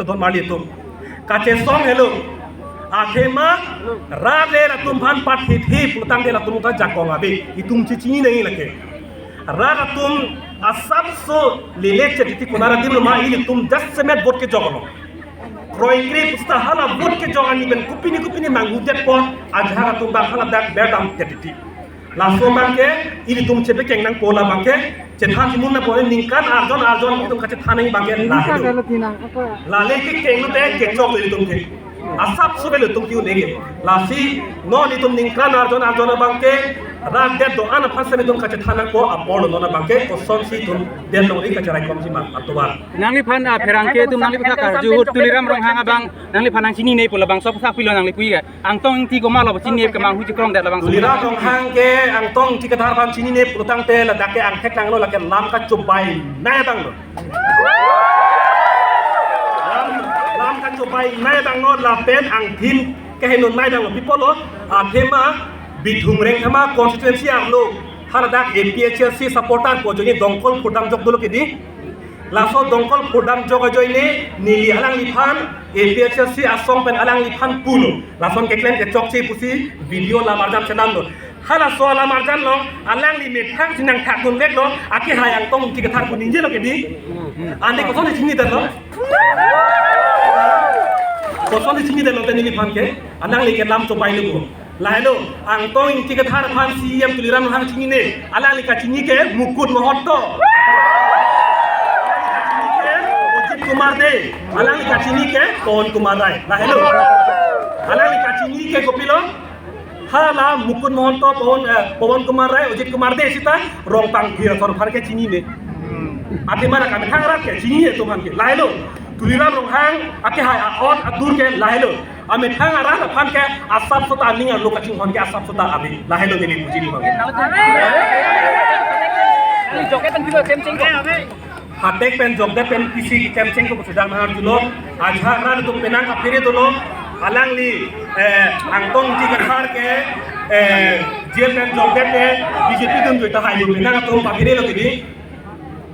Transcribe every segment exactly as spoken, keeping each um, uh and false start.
Don marli atum. Kachesong helo. Athema rat le atum aphan pathit hi pulotangte latum ta jakong ave. Itum chechini nangji lake. Rat atum asapso lele chetiti konat adim lo ma, ilitum jasemet vote kejok lo. Kroikre pusta hala vote kejok ani pen kopine kopine manghudet pon ajahak atum abang haladak berdam chetiti. Laso abangke ilitum chepekeng nangpo, labangke chethan chimun nangpo, ningkan arjon arjon itum kachethan nangji abangke lahelo. Lale kekeng lote kechok lo itum ke. Asapso ke lo itum ke-un-e ke. Lasi non itum ningkan arjon arjon abangke rat det do-an aphan si itum kachethan nangpo, apor lo non abangke kosonsi itum det nangri kacharaikomji ma atovar. Nangliphan, ah, pherangke atum nangliphan karju ahut Tuliram Ronghang abang nangliphan nangchinine pu labangso aphuthak pilo nangli pu ke. Angtong Ingti komat lo chini kemanghu chikrong det labangso. Tuliram Ronghang ke Angtong Ingti Kathar aphan chinine pulotangte ladak ke angthek nanglo, lake lam kachobai nai abang lo. Lam, lam kachobai nai abang lo lapen angthin keheno nai abang lo. Pi apotlo, athema Bithung Rengthama constituency arlo haladak A P H L C supporter pu ajoine dongkol phurdam jok dolo kedi. Laso dongkol phurdam jok ajoine neli alangliphan A P H L C asong pen alangliphan pulo. Lason keklem kechokche pusi video lamarjan chenam lo. Halaso lamarjan lo, alangli methang si nangthak dunvek lo, akehai Angtong Ingti Kathar pu ningjelo kedi. Ante kosonsi chinidetlo? Kosonsi chinidetlo te neliphan ke? Alangli ke lam chobai lo bo. Lahelo, Angtong Ingti Kathar aphan C E M Tuliram Ronghang chinine, alangli kachini ke Mukut Mahanta. Kachini ke Ajit Kumar Dey, alangli kachini ke Pawan Kumar Rai. Lahelo. Alangli kachini ke kopilo? Hala Mukut Mahanta, Pawan, eh, Pawan Kumar Rai, Ajit Kumar Dey sita rong pangthir asor aphan ke chinine. Athema la kamethang arat ke chinine atum aphan ke. Lahelo, Tuliram Ronghang akehai a-ot adur ke lahelo. Amethang arat aphan ke asapso ta aning arlo kachinghon ke asapso ta ave. Lahelo neli puji abang. Hatek pen Jokdet pen pisi kechengcheng ko sudah nang arjulo. Ajahak rat atum penang kaphere dolo. Alangli, eh, Angtong Ingti Kathar ke, eh, jail pen Jokdet ke B J P dunjoi tahai lo, penang atum kaphere lo kedi.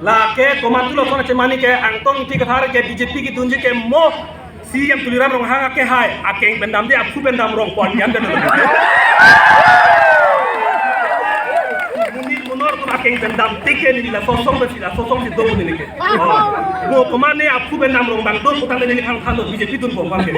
Lake komantu lo kona chemani ke Angtong Ingti Kathar ke B J P kedunji ke mo C E M Tuliram Ronghang akehai akeng pen damde, aphu pen dam rong pon yan pen. Monit monor atum akeng pen dam tik ke neli laso asong pen si laso asong si do neli ke. Oh. Bo komane aphu pen dam rong abang do putang neli phang phang do B J P dunpo abang ke.